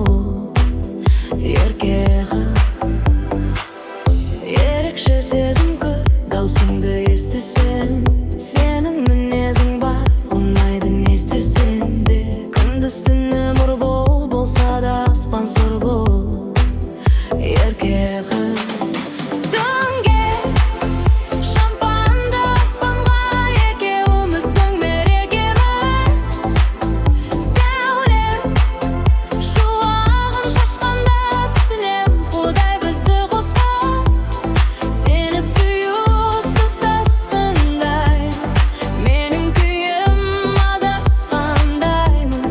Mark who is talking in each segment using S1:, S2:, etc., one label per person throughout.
S1: бұл, ерке қыз. Ерекше сезім көп, даусыңды естісем. Сенің мінезің бар, ұнайды, не істесем де. Күндіз түні нұр бол, болса да аспан сұр бол, ерке қыз. Түнге шампанды аспанға, екеуміздің мерекеміз. Сәуле шуағын шашқанда, түсінем, Құдай бізді қосқан. Сені сүю су тасқындай, менің күйім адасқандаймын.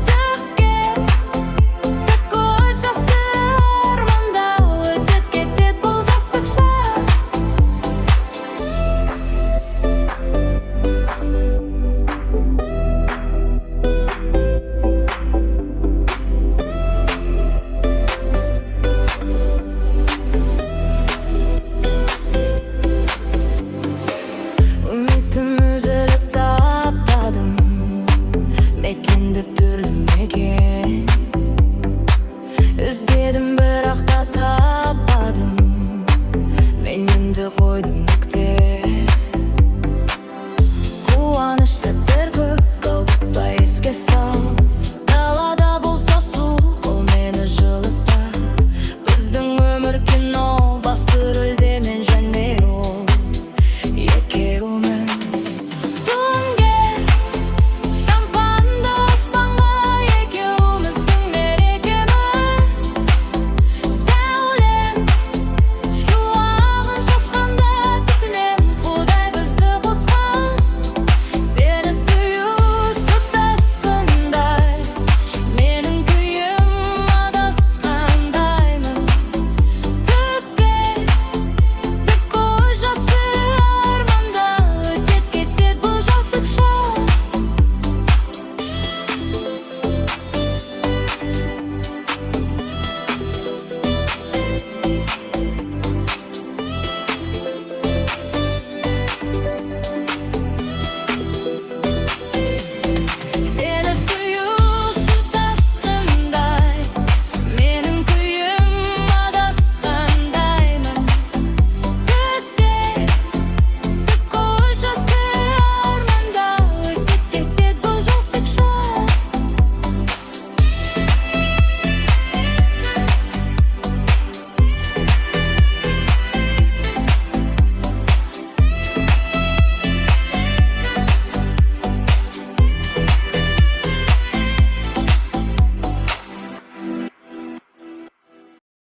S1: Төкке тек көз жасты армандау, өтеді, кетеді бұл жастық шақ. Үмітім үзіліп таптадым, мекендеп түрлі мекен. Іздедім.